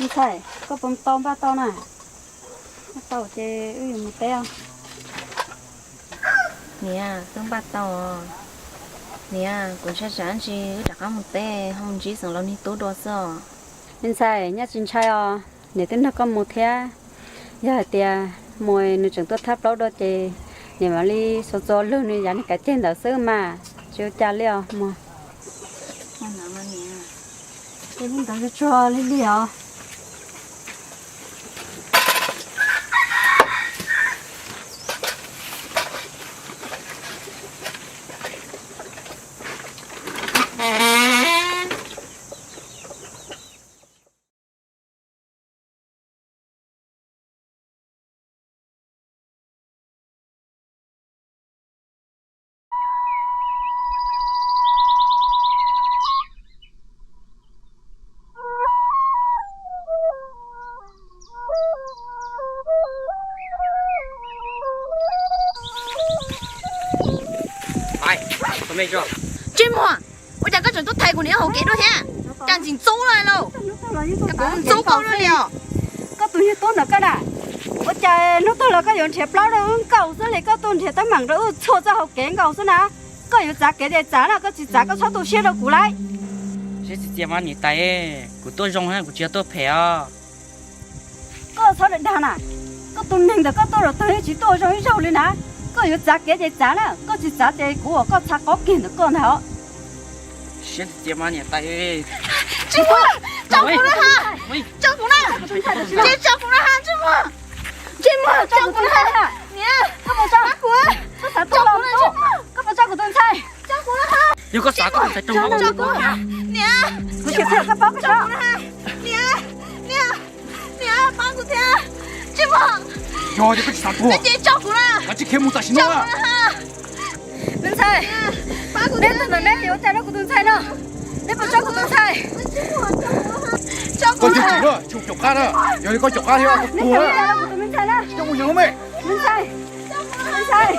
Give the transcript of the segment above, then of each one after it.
Me ntxhais, koj puas tau npaj tau na? Npaj tau ces wb yuav mus teb os. Niam, twb npaj tau. Niam, kuv ntshai tsam ntsis wb rov qab mus teb ho mus ntsib xeem laus niag tub dua xwb os. Me ntxhais, nyaj tsis ntshai os, niam twb nrog koj mus thiab. Yog hais tias mus nws tseem tuaj thab plaub dua ces niam mam li xuas txuas lug nws yav nws kav ceg ntawd xwb mas, tsis ua cas li os mog. Tej lub ntawd tsuag tsuag li li os. Ntsej muag, ua cas koj tseem tuaj thaiv kuv niam hauv kev dua thiab? Cas ntxim ntxub no lauj, cas kuv ntxub koj luaj li os. Koj tus niag tub ntawd koj na, ua cas hnub twg los koj yuav nrhiav plaub rau wb nkaus xwb li, koj tuaj nrhiav teeb meem rau wb txhua txoj hauv kev nkaus xwb na. Koj yuav txav kev ces txav na, koj tsis txav koj txhob tu siab rau kuv lauj. Siab txiv txiaj mas niam tais, kuv tuaj zoo na, kuv tsis yog tuaj phem os. Koj txhob dag dag na, koj tus neeg ntawm koj tuaj los twg yeej tsis tuaj zoo ib zaug li na. Koj yuav txav kev ces txav na, koj tsis txav ces kuv ua koj txha qob kiag ntawm koj ntag os. Siab txiv txiaj mas niam tais. Ntsej muag, tso kuv na ha, tso kuv na, tso kuv na ha, ntsej muag, ntsej muag, tso kuv na ha. Niam, koj puas tso kuv, koj puas tso kuv tus ntxhais? Yog koj xav koj tus ntxhais rau kuv, niam, kuv tsis txhawj koj paub koj tso. Niam, niam, niam, pab kuv thiab. Ntsej muag, yog tias koj tsis xav tuag ces tso kuv na, koj tsis khiav mus tam sim no. Me ntxhais, neb tus ntawm neb yuav ua cas rau kuv tus ntxhais no? Neb puas tso kuv tus ntxhais? Koj tsis txhob caum qab na, yog li koj caum qab thiab koj tuag na. Coj mus yawm lub me. Me ntxhais, me ntxhais,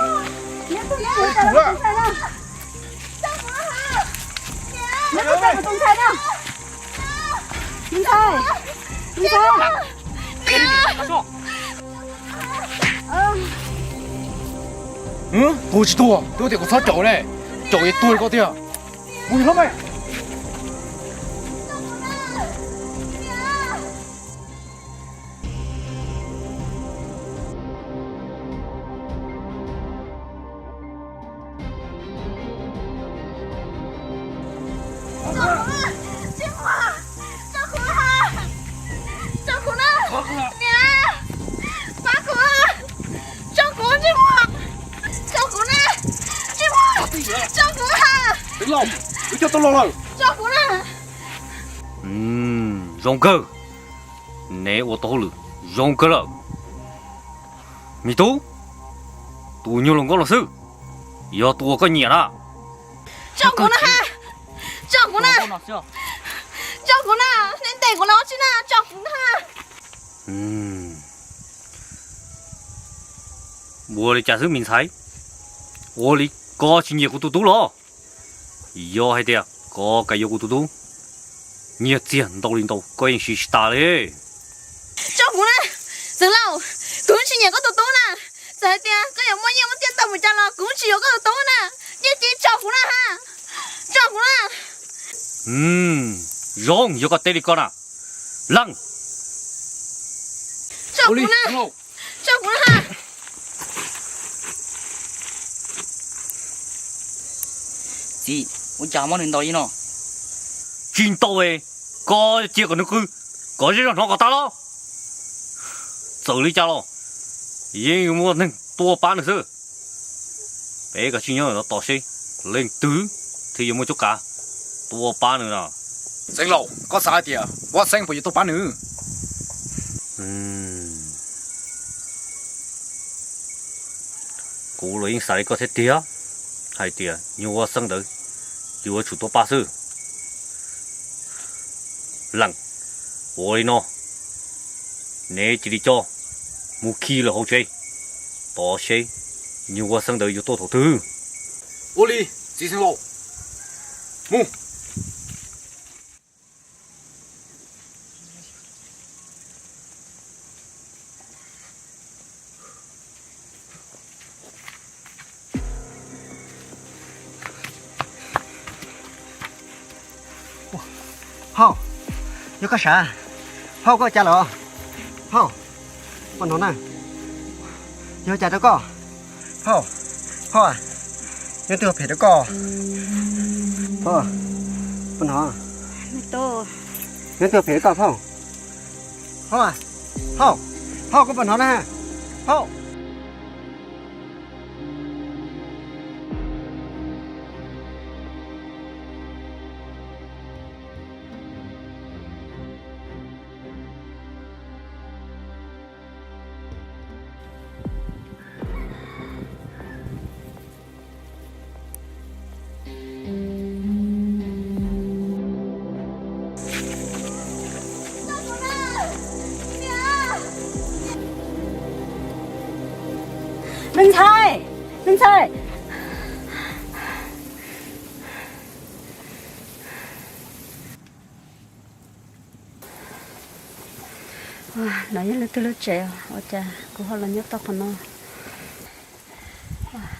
neb tus neb yuav ua cas rau kuv tus ntxhais no? Neb puas tso kuv tus ntxhais no? Me ntxhais, me ntxhais. Tuag tsis tuag, twb tias kuv txhob caum ne, caum es tuag li koj tiag. Mus yawm lub me. Tso kuv na, niam, pab kuv, tso kuv ntsej muag, tso kuv na, ntsej muag, tso kuv ha. Tij laug, wb coj tau los lawm. Tso kuv na. Zoo kawg, neb ua tau hauj lwm zoo kawg lawm. Me tub, tus nyuag hluas nkauj no xwb, yog tus uas koj nyiam na. Tso kuv na ha, tso kuv na, tso kuv na, neb ntes kuv los tsi na, tso kuv na. Ua li cas xwb me ntxhais? Ua li koj tsis nyiam kuv tus tub los? Yog hais tias koj kam yuav kuv tus tub, nyiaj txiag ntau li ntau koj yeej siv tsis tas li. Tso kuv na, Xeev Laus, kuv tsis nyiam koj tus tub na. Txawm hais tias koj yuav muaj nyiaj muaj txiaj ntau npaum cas los kuv tsis yuav koj tus tub na. Nyiaj txiag tso kuv na ha, tso kuv na. Zoo, yog koj teb li ko na, leej. Tso kuv na, tso kuv na ha. Txiv, ua cas muab nws ntaus li no? Tsis ntau, koj cia kom nws qw, kom zej zog hnov kom tas los. Txawm li cas los yeej yuav muaj neeg tuaj pab nws xwb. Peb kav tsij nyob no tos seb leej twg thiaj yuav muaj cuab kav tuaj pab nws no. Xeev Laus, koj xav hais tias Vaj Xeeb puas yuav tuaj pab nws? Kuv los yeej xav li koj thiab tiag, hais tias nyuag Vaj Xeeb ntawd yuav tsum tuaj pab xwb. Leej, ua li no, neb cia li coj mus khi lawm hauv tsev, tos seb nyuag Vaj Xeeb ntawd yuav tuaj thaum twg. Ua li, txiv Xeev Laus, mus. Phauj, yog koj sav. Phauj, koj ua cas lawm? Phauj, puas hnov na? Yog ua cas rau koj? Phauj, phauj, leej twg ua phem rau koj? Phauj, puas hnov? Leej twg ua phem rau koj phauj? Phauj, phauj, phauj, koj puas hnov na? Phauj. Me ntxhais, me ntxhais. Ua, no yog leej twg lub tsev, ua cas kuv ho los nyob tau qhov no?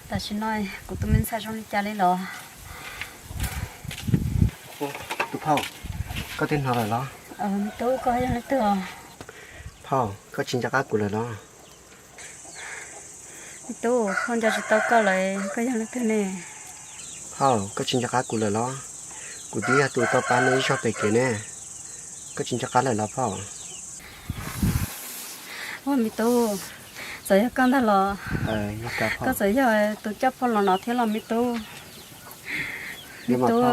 Tam sim no kuv tus me ntxhais zoo li cas li los? Tus phauj, koj twb hnov lawm los? Me tub, koj yog leej twg os? Phauj, koj tsis nco qab kuv lawm los? Me tub, phauj nco tsis tau koj lawm, koj yog leej twg ne? Phauj, koj tsis nco qab kuv lawm los? Kuv twb yog tus tau pab nej ib zaug pem kev ne. Koj tsis nco qab lawm los phauj? Ua me tub, txawm yog koj ntag los? Koj txawm yog tus coj phauj los no thiab los me tub? Me tub,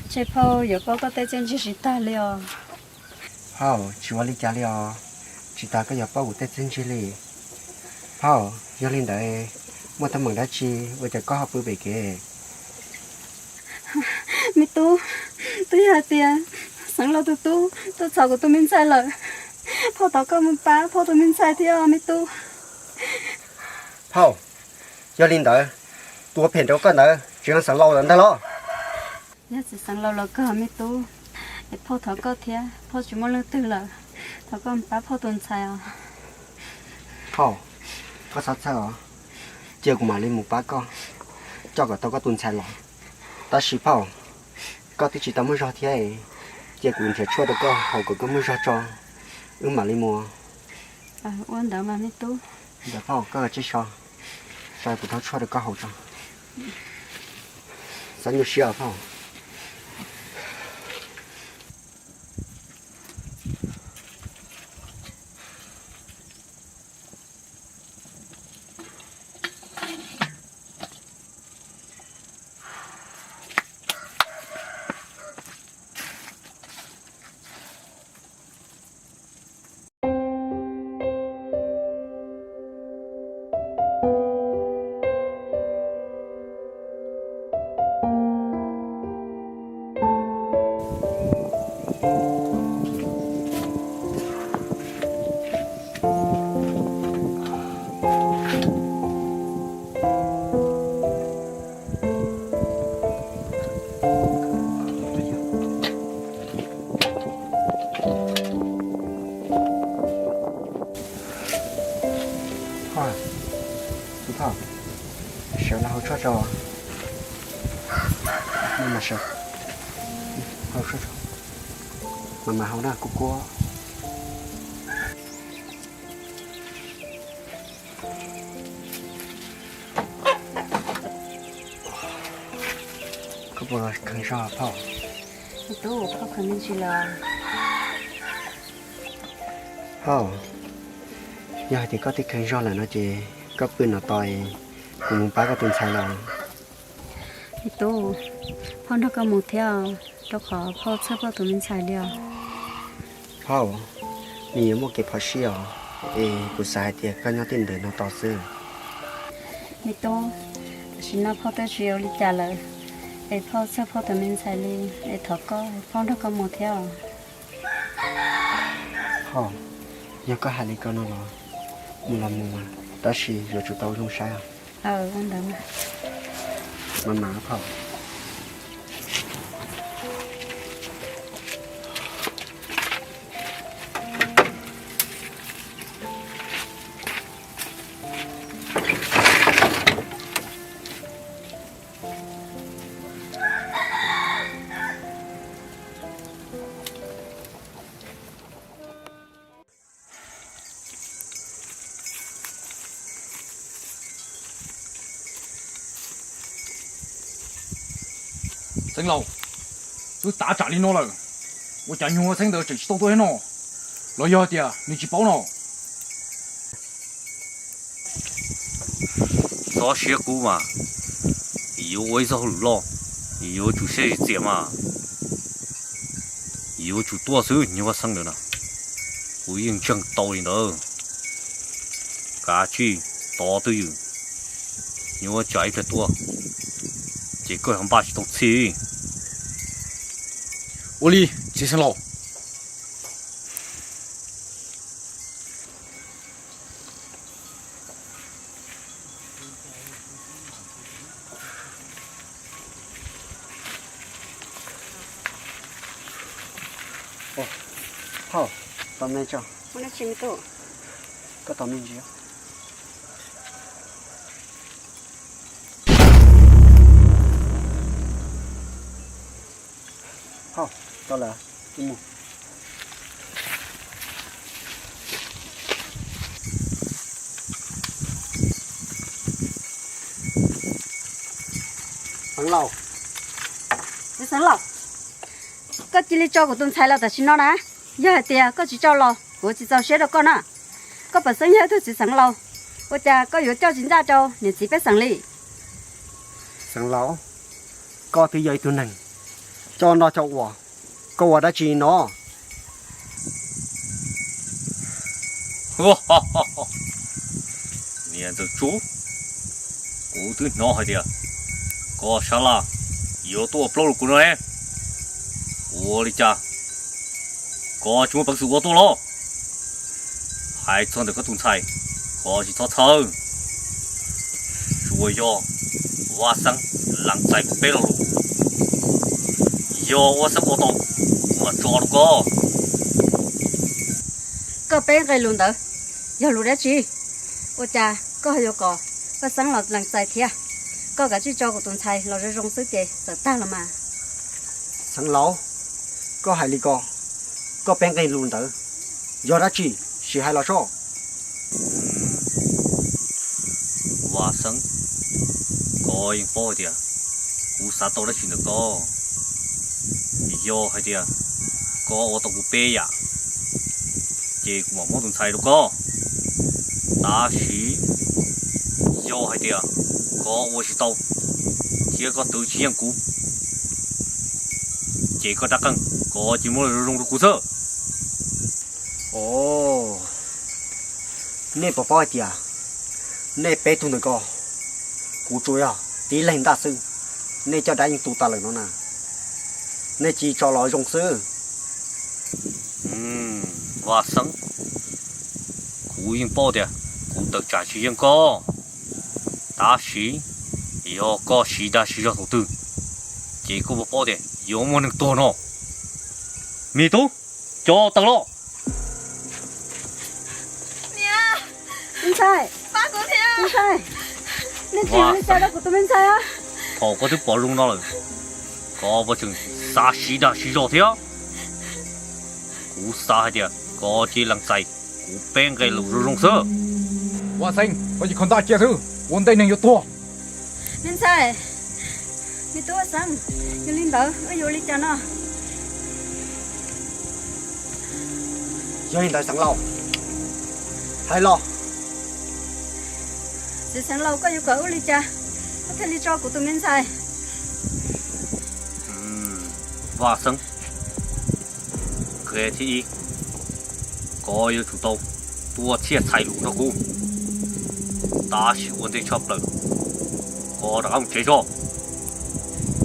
ntshe phauj yuav paub koj tej txiaj ntsig tsis tag li os. Phauj, tsis ua li cas li os. Tsis tas koj yuav paub kuv tej txiaj ntsig li. Phauj, yog li ntawd, muaj teeb meem dab tsi ua cas koj ho pw pem kev? Me tub, twb yog hais tias Xeev Laus tus tub tuaj txhom kuv tus me ntxhais lawm. Phauj thov koj mus pab phauj tus me ntxhais thiab me tub. Phauj, yog li ntawd, tus ua phem rau koj ntawd tseem yog Xeev Laus lawm ntag los? Yog txiv Xeev Laus los kawg me tub, es phauj thov koj thiab, phauj tsis muaj leej twg lawm, thov koj mus pab phauj tus ntxhais os. Phauj, koj txhob txhawj os, cia kuv mam li mus pab koj, coj kom tau koj tus ntxhais los. Tab sis phauj, koj twb tsis tau muaj zog thiab, cia kuv nrhiav tshuaj rau koj haus kom koj muaj zog tso, wb mam li mus. Ua ntawd mas me tub. Ntawd phauj, koj cia li so, so kuv rhaub tshuaj rau koj haus tso. Txhob nyuaj siab phauj. Tus phauj, sawv los haus tshuaj tso. Mam mam haus na kub kub. Koj puas kheev zog phauj? Tub, phauj kheev me ntsis lawm. Phauj, yog hais tias koj twb kheev zog lawm no ces koj pw no tos, kuv mus pab koj tus ntxhais los. Me tub, phauj nrog koj mus thiab, rau qhov phauj txhawj phauj tus me ntxhais li os. Phauj, nws yuav muaj kev phom sij os, es kuv xav hais tias koj nyob tej ntawm no tos xwb. Me tub, tam sim no phauj twb tsis ua li cas lawm, es phauj txhawj phauj tus me ntxhais li, es thov koj, phauj nrog koj mus thiab os. Phauj, yog koj hais li ko no los, mus los mus mas, tab sis yuav tsum tau ua zoo saib. Mam mam phauj. Xeev Laus, twb tav tsam li no lawm, ua cas nyuag Vaj Xeeb ntawd tseem tsis tau tuaj thiab no? Los yog tias nws tsis paub no? Txhob siab kub mas, yuav ua ib txoj hauj lwm loj, yuav tsum siab txias mas, yuav tsum tuaj xwb nyuag Vaj Xeeb ntawd na. Kuv yeej ntseeg tau li ntawd. Kav tsij tos twj ywm, yuav tsam ib pliag tuaj ces koj ho npaj tsis tau txhij. Ua li, txiv Xeev Laus. Phauj, tos me tso. Koj tos me ntsis. Phauj, tau lawm, mus. Xeev Laus. Txiv Xeev Laus, koj cia li tso kuv tus ntxhais los tam sim no na. Yog hais tias koj tsis tso los kuv tsis txaus siab rau koj na. Koj pam xeeb yog ib tug txiv Xeev Laus, ua cas koj yuav coj tsis ncaj rau niam txiv pej xeem li? Xeev Laus, koj twb yog ib tug neeg coj noj coj ua, koj ua dab tsi no? Niam ntxawm Tsub, kuv twb hnov hais tias koj sab laj yuav tuaj ua plaub rau kuv no ne. Ua li cas koj tsis muaj peev xwm ua tuaj los? Hais txog ntawm koj tus ntxhais, koj tsis txhob txhawj. Tsuas yog Vaj Xeeb lees txais kuv peb lo lus, yog Vaj Xeeb ua tau, kuv mam tso rau koj. Koj peb nqe lus ntawd yog lus dab tsi? Ua cas koj yuav kom Vaj Xeeb los lees txais thiab? Koj kav tsij tso kuv tus ntxhais los zoo zoo xwb ces txawm tag los mas. Xeev Laus, koj hais li ko, koj peb nqe lus ntawd yog dab tsi? Sim hais los soj. Vaj Xeeb, koj yeej paub hais tias kuv xav tau dab tsi ntawm koj. Yog hais tias koj ua tau kuv peb yam, ces kuv mam muab tus ntxhais rau koj. Tab sis yog hais tias koj ua tsis tau thiab koj twv tsis yeej kuv, ces koj rab qeej koj cia li muab zoo zoo rau kuv xwb. Os, nej puas paub hais tias nej peb tug ntawm ko, kuv tsuas yog tib leeg ntaj xwb, nej caj dab yeej tu tas lawm no na. Nej cia li tso los zoo xwb. Vaj Xeeb, kuv yeej paub tias kuv tawm tsam tsis yeej koj, tab sis yog koj siv dag siv zog thaum twg, ces koj puas paub tias yuav muaj neeg tuag no. Me tub, coj tawm los. Me ntxhais, me ntxhais, nej tseem ua li cas rau kuv tus me ntxhais? Thaum koj twb pom zoo no lawm, koj puas tseem xav siv dag siv zog thiab? Kuv xav hais tias koj cia li lees txais kuv peb nqe lus zoo zoo xwb. Vaj Xeeb, koj cia li kho ntaj cia xwb, ua ntej neeg yuav tuag. Me ntxhais, me tub Vaj Xeeb, yog li ntawd wb yuav ua li cas no? Yog li ntawd Xeev Laus, hais los. Txiv Xeev Laus, koj yuav kom wb ua li cas koj thiaj li tso kuv tus me ntxhais? Vaj Xeeb, nqe thib ib, koj yuav tsum tau tuaj txhiaj txhais lus nrog kuv, tab sis ua ntej tshaj plaws koj rov qab mus tsev tso.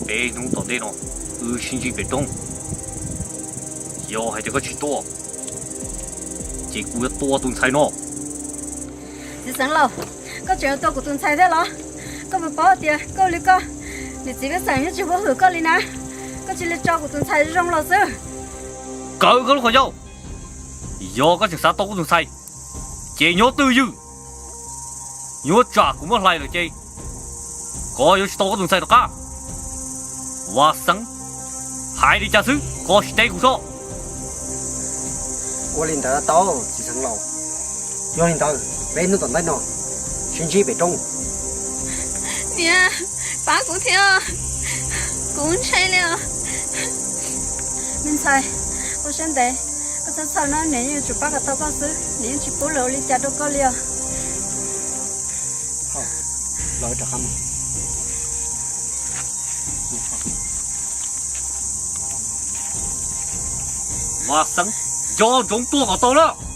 Peb hnub tom ntej no wb sib ntsib pem roob. Yog hais tias koj tsis tuaj, ces kuv yuav tua tus ntxhais no. Txiv Xeev Laus, koj tseem yuav tua kuv tus ntxhais thiab los? Koj puas paub tias koj li koj, niam txiv pej xeem yeej tsis hwm koj li na. Koj cia li tso kuv tus ntxhais zoo los xwb. Kawg koj lub qhov ncauj, yog koj tseem xav tau kuv tus ntxhais, ces nyob twj ywm, yuav tsam kuv muab hlais lawm ces koj yuav tsis tau koj tus ntxhais rov qab. Vaj Xeeb, hais li cas xwb koj sim teb kuv soj. Ua li ntawd tau, txiv Xeev Laus. Yog li ntawd peb hnub tom ntej no sib ntsib pem roob. Niam, pab kuv thiab, kuv ntshai li. Ntxhais, ua siab ntev, koj txhob txhawj na, niam yeej yuav tsum pab kom tau koj xwb, niam yeej tsis pub lwm ua li cas rau koj li os. Vaj Xeeb, nco ntsoov tuaj kom tau na.